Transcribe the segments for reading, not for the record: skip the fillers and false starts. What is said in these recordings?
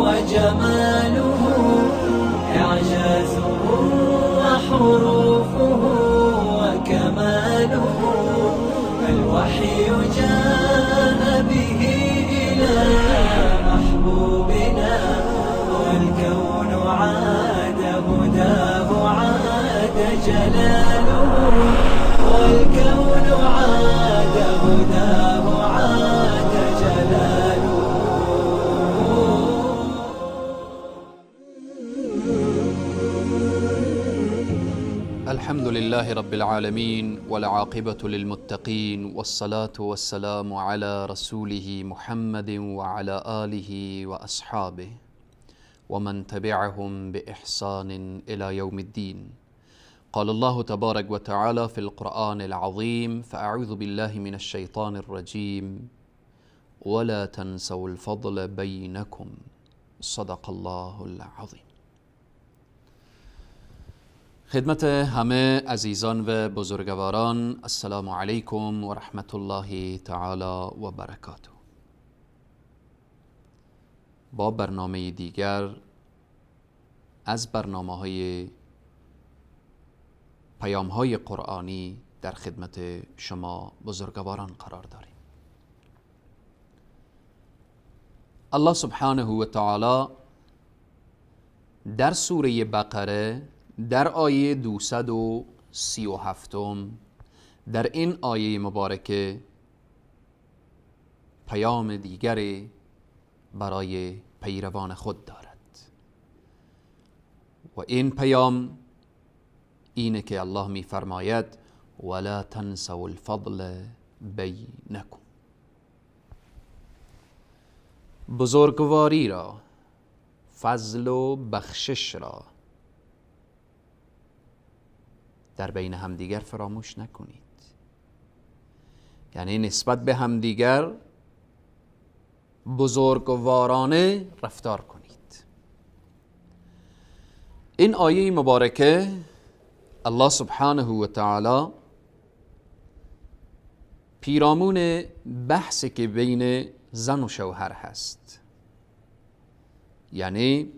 وجماله، إعجازه وحروفه وكماله، الوحي جاء به إلى محبوبنا، والكون عاد هداه عاد جلاله، والكون عاد هداه عاد جلاله. الحمد لله رب العالمين، والعاقبة للمتقين، والصلاة والسلام على رسوله محمد وعلى آله وأصحابه ومن تبعهم بإحسان إلى يوم الدين. قال الله تبارك وتعالى في القرآن العظيم: فأعوذ بالله من الشيطان الرجيم، ولا تنسوا الفضل بينكم. صدق الله العظیم. خدمت همه عزیزان و بزرگواران، السلام علیکم و رحمت الله تعالی و برکاته. با برنامه دیگر از برنامه‌های پیام‌های قرآنی در خدمت شما بزرگواران قرار داریم. الله سبحانه و تعالی در سوره بقره در آیه 237 در این آیه مبارکه پیام دیگری برای پیروان خود دارد و این پیام اینه که الله می فرماید: ولا تنسوا الفضل بینکم. بزرگواری را، فضل و بخشش را در بین همدیگر فراموش نکنید. یعنی نسبت به همدیگر بزرگوارانه رفتار کنید. این آیه مبارکه الله سبحانه و تعالی پیرامون بحثی که بین زن و شوهر هست، یعنی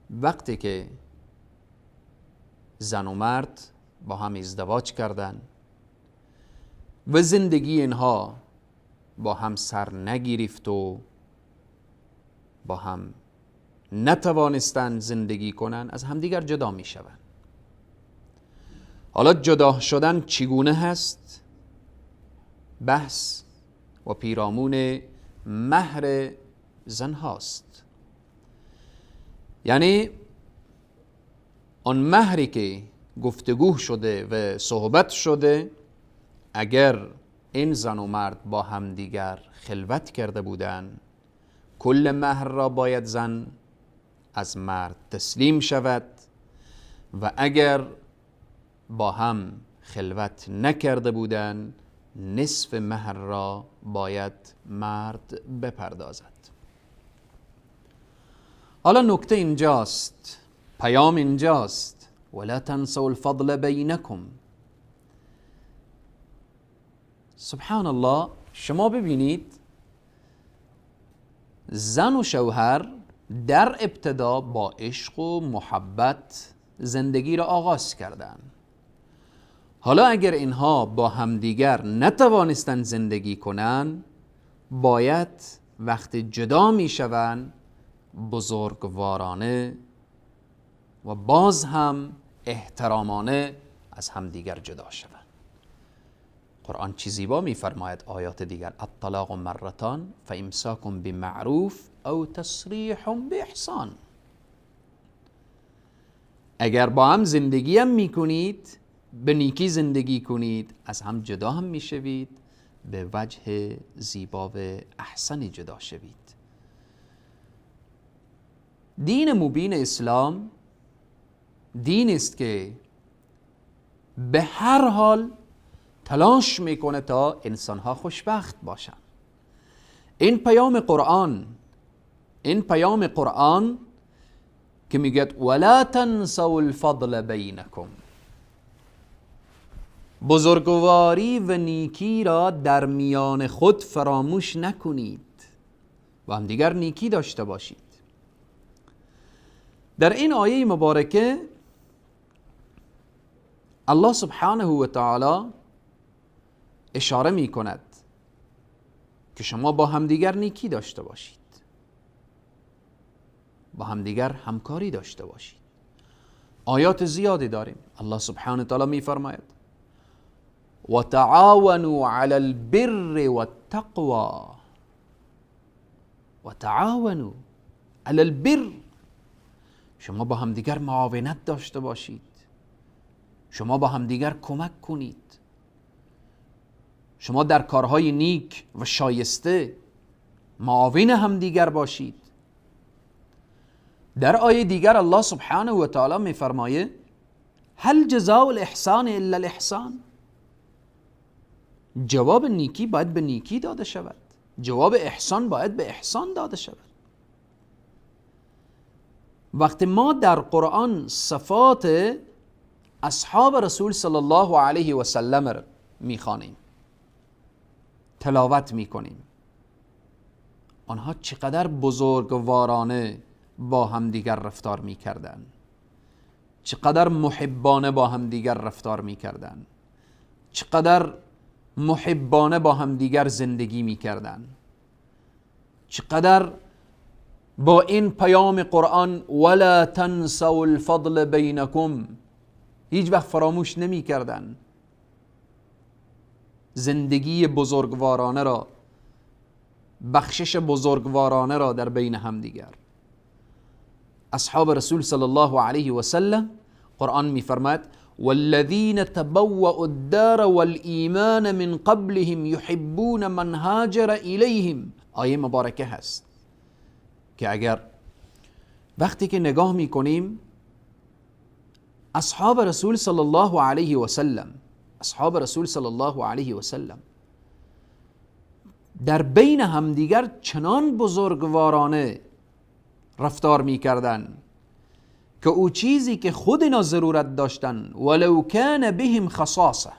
وقتی که زن و مرد با هم ازدواج کردن و زندگی اینها با هم سر نگرفت و با هم نتوانستند زندگی کنن، از همدیگر جدا می شوند. حالا جدا شدن چگونه هست؟ بحث و پیرامون مهر زن هاست، یعنی آن مهری که گفتگو شده و صحبت شده، اگر این زن و مرد با همدیگر خلوت کرده بودن، کل مهر را باید زن از مرد تسلیم شود و اگر با هم خلوت نکرده بودن، نصف مهر را باید مرد بپردازد. حالا نکته اینجاست، پیام اینجاست: ولا تنسوا الفضل بینکم. سبحان الله، شما ببینید زن و شوهر در ابتدا با عشق و محبت زندگی را آغاز کردند. حالا اگر اینها با همدیگر نتوانستند زندگی کنند، باید وقتی جدا میشوند بزرگوارانه و باز هم احترامانه از همدیگر جدا شوند. قرآن چی زیبا میفرماید، آیات دیگر: الطلاق مرتان فامساک بمعروف او تسریح باحسان. اگر با هم زندگی هم میکنید، به نیکی زندگی کنید، از هم جدا هم میشوید، به وجه زیبا و احسن جدا شوید. دین مبین اسلام دین است که به هر حال تلاش میکنه تا انسانها خوشبخت باشن. این پیام قرآن، این پیام قرآن که میگه ولا تنسوا الفضل بینکم، بزرگواری و نیکی را در میان خود فراموش نکنید. با همدیگر نیکی داشته باشید. در این آیه مبارکه الله سبحانه و تعالی اشاره می کند که شما با همدیگر نیکی داشته باشید، با همدیگر همکاری داشته باشید. آیات زیادی داریم. الله سبحانه و تعالی می فرماید و تعاونوا علی البر والتقوى. و تعاونوا علی البر، شما با همدیگر معاونت داشته باشید، شما با همدیگر کمک کنید، شما در کارهای نیک و شایسته معاون همدیگر باشید. در آیه دیگر الله سبحانه و تعالی میفرمایه هل جزاء الاحسان الا الاحسان. جواب نیکی باید به نیکی داده شود، جواب احسان باید به احسان داده شود. وقتی ما در قرآن صفات اصحاب رسول صلی الله علیه و سلم را میخوانیم، تلاوت میکنیم، آنها چقدر بزرگوارانه با همدیگر رفتار میکردن، چقدر محبانه با همدیگر رفتار میکردن، چقدر محبانه با همدیگر زندگی میکردن، چقدر با این پیام قرآن ولا تنسوا الفضل بینکم هیچ وقت فراموش نمیکردن. زندگی بزرگوارانه را، بخشش بزرگوارانه را در بین همدیگر. اصحاب رسول صلی الله علیه و سلم قرآن میفرماید والذین تبوأوا الدار والایمان من قبلهم یحبون من هاجر الیهم. آیه مبارکه هست که اگر وقتی که نگاه میکنیم اصحاب رسول صلی الله علیه و سلم، اصحاب رسول صلی الله علیه و سلم در بین همدیگر چنان بزرگوارانه رفتار میکردن که او چیزی که خود اینا ضرورت داشتن ولو کان بهم خصاصه،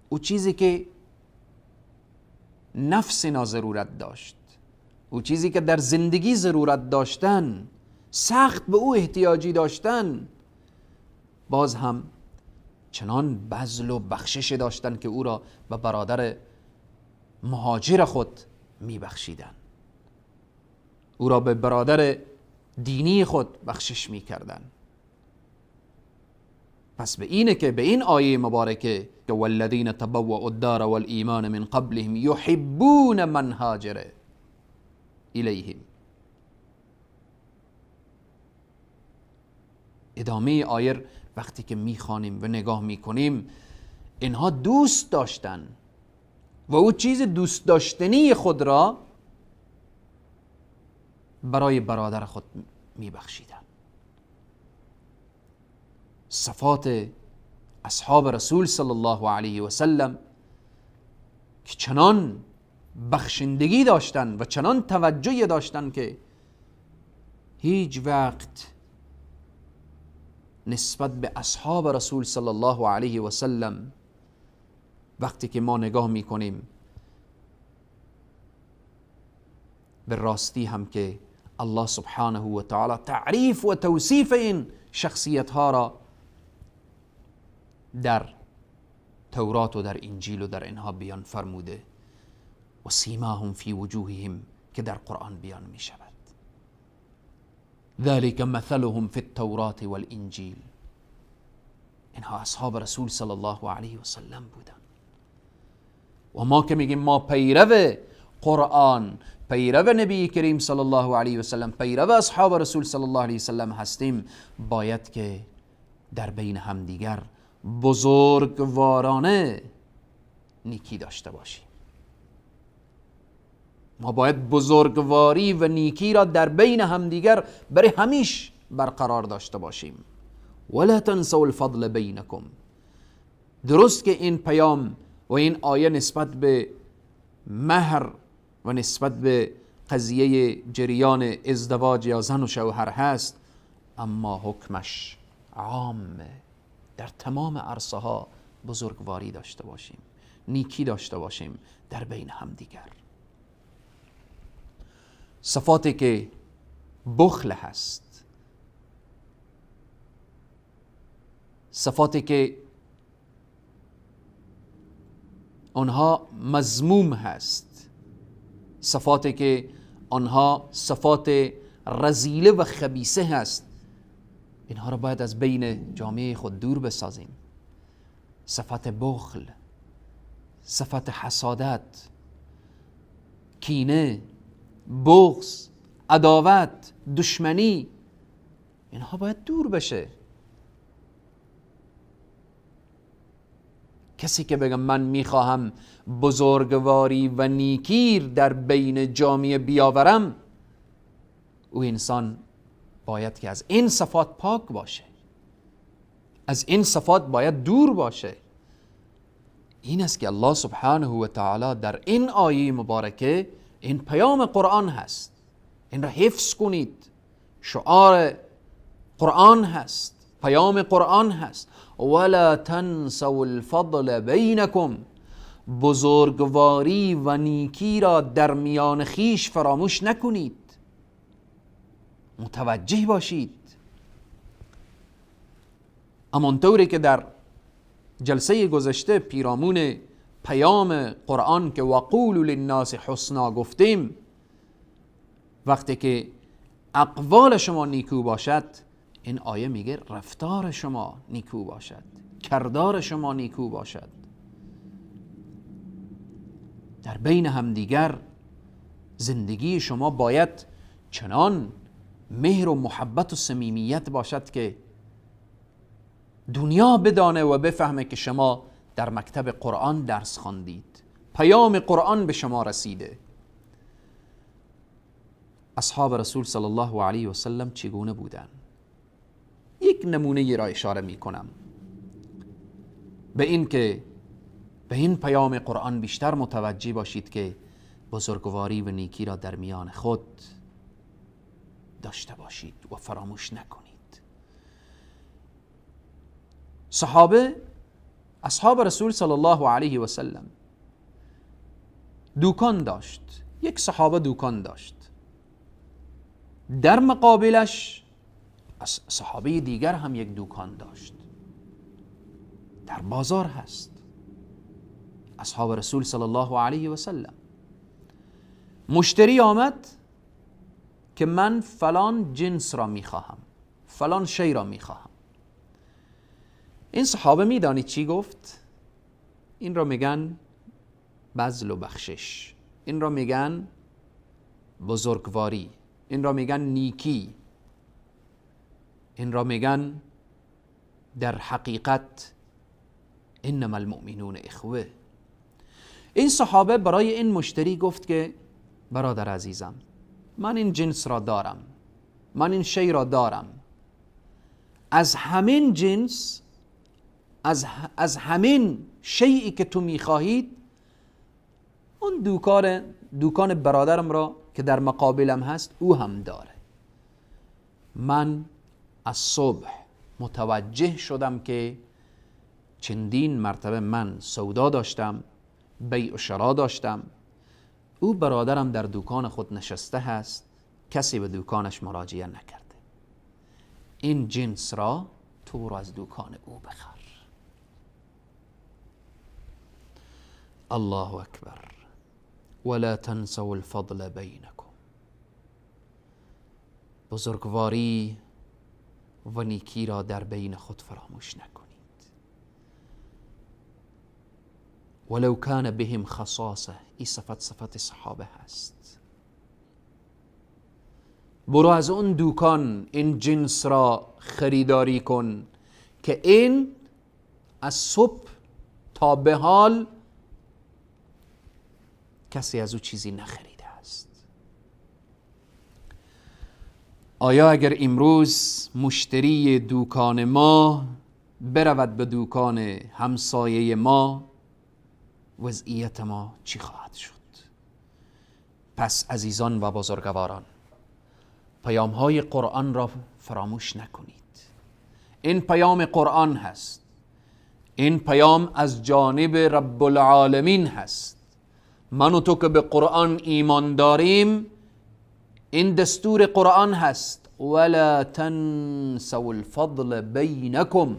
او چیزی که نفس اینا ضرورت داشت، او چیزی که در زندگی ضرورت داشتن، سخت به او احتیاجی داشتن، باز هم چنان بذل و بخشش داشتن که او را به برادر مهاجر خود میبخشیدن، او را به برادر دینی خود بخشش میکردن. پس به اینه که به این آیه مبارکه که والذین تبوأوا الدار والایمان من قبلهم یحبون من هاجر الیهم، ادامه آیه وقتی که میخوانیم و نگاه میکنیم اینها دوست داشتن و او چیز دوست داشتنی خود را برای برادر خود میبخشیدن. صفات اصحاب رسول صلی الله علیه و سلم که چنان بخشندگی داشتن و چنان توجهی داشتن که هیچ وقت نسبت به اصحاب رسول صلی الله علیه و سلم وقتی که ما نگاه میکنیم به راستی هم که الله سبحانه و تعالی تعریف و توصیف این شخصیت ها را در تورات و در انجیل و در اینها بیان فرموده و سیماهم فی وجوههم که در قرآن بیان می شود. ذلك مثلهم فی التورات والانجیل. اینها اصحاب رسول صلی الله علیه و سلم بودن و ما که میگیم ما پیرو قرآن، پیرو نبی کریم صلی الله علیه و سلم، پیرو اصحاب رسول صلی الله علیه و سلم هستیم، باید که در بین همدیگر بزرگوارانه نیکی داشته باشیم. ما باید بزرگواری و نیکی را در بین همدیگر برای همیش برقرار داشته باشیم. ولا تنسوا الفضل بینکم. درست که این پیام و این آیه نسبت به مهر و نسبت به قضیه جریان ازدواج یا زن و شوهر هست، اما حکمش عامه، در تمام عرصه ها بزرگواری داشته باشیم، نیکی داشته باشیم در بین همدیگر. صفاتی که بخل هست، صفاتی که آنها مذموم هست، صفاتی که آنها صفات رذیله و خبیثه هست، اینها را باید از بین جامعه خود دور بسازیم. صفات بخل، صفات حسادت، کینه، بغض، عداوت، دشمنی، اینها باید دور بشه. کسی که بگم من میخواهم بزرگواری و نیکی در بین جامعه بیاورم، او انسان باید که از این صفات پاک باشه، از این صفات باید دور باشه. این است که الله سبحانه و تعالی در این آیه مبارکه، این پیام قرآن هست، این را حفظ کنید. شعار قرآن هست، پیام قرآن هست. ولا تنسوا الفضل بینکم، بزرگواری و نیکی را در میان خیش فراموش نکنید، متوجه باشید. همانطوری که در جلسه گذشته پیرامون پیام قرآن که وقولوا للناس حسنا گفتیم، وقتی که اقوال شما نیکو باشد، این آیه میگه رفتار شما نیکو باشد، کردار شما نیکو باشد، در بین همدیگر زندگی شما باید چنان مهر و محبت و صمیمیت باشد که دنیا بدانه و بفهمه که شما در مکتب قرآن درس خواندید، پیام قرآن به شما رسیده. اصحاب رسول صلی الله علیه و سلم چگونه بودند؟ یک نمونه را اشاره می کنم به این که به این پیام قرآن بیشتر متوجه باشید که بزرگواری و نیکی را در میان خود داشته باشید و فراموش نکنید. صحابه، اصحاب رسول صلی الله علیه و سلم دوکان داشت، یک صحابه دوکان داشت، در مقابلش صحابه دیگر هم یک دوکان داشت، در بازار هست. اصحاب رسول صلی الله علیه و سلم، مشتری آمد که من فلان جنس را میخواهم، فلان شی را میخواهم. این صحابه میدانی چی گفت؟ این را میگن بذل و بخشش، این را میگن بزرگواری، این را میگن نیکی، این را میگن در حقیقت انما المؤمنون اخوه. این صحابه برای این مشتری گفت که برادر عزیزم، من این جنس را دارم، من این شی را دارم، از همین جنس، از همین شیئی که تو میخواهید، اون دوکان برادرم را که در مقابلم هست او هم داره. من از صبح متوجه شدم که چندین مرتبه من سودا داشتم، بیع و شرا داشتم، او برادرم در دوکان خود نشسته هست، کسی به دوکانش مراجعه نکرده. این جنس را تو برو از دوکان او بخر. الله اکبر. ولا تنسوا الفضل بینکم. بزرگواری و نیکی را در بین خود فراموش نکنید. ولو کان بهم خصاصه، این صفت صفت صحابه هست. برو از اون دوکان این جنس را خریداری کن که این از صبح تا به حال کسی از او چیزی نخریده است. آیا اگر امروز مشتری دوکان ما برود به دوکان همسایه ما، وضعیت ما چی خواهد شد؟ پس عزیزان و بزرگواران، پیام های قرآن را فراموش نکنید. این پیام قرآن هست، این پیام از جانب رب العالمین هست. من و تو که به قرآن ایمان داریم، این دستور قرآن هست: ولا تنسوا الفضل بینکم.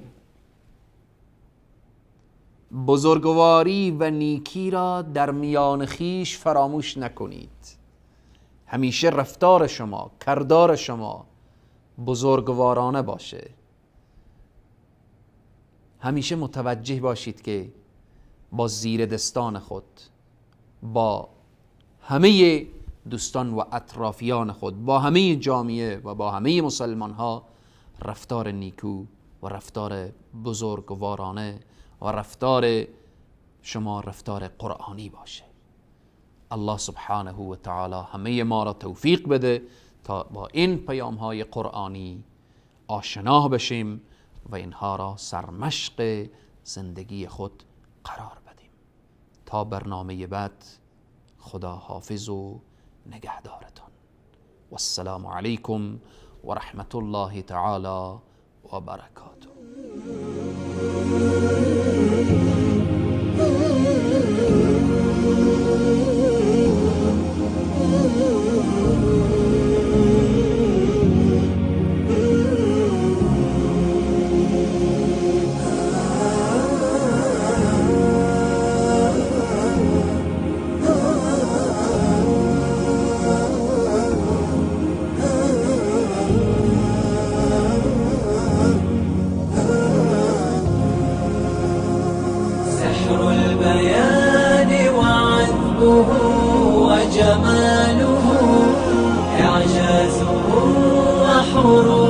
بزرگواری و نیکی را در میان خیش فراموش نکنید. همیشه رفتار شما، کردار شما بزرگوارانه باشه. همیشه متوجه باشید که با زیر دستان خود، با همه دوستان و اطرافیان خود، با همه جامعه و با همه مسلمان ها رفتار نیکو و رفتار بزرگوارانه و رفتار شما رفتار قرآنی باشه. الله سبحانه و تعالی همه ما را توفیق بده تا با این پیام های قرآنی آشنا بشیم و اینها را سرمشق زندگی خود قرار بدیم. تا برنامه بعد، خدا حافظ و نگهدارتان. والسلام علیکم و رحمت الله تعالی و برکاته. وجماله إعجازه وحروفه.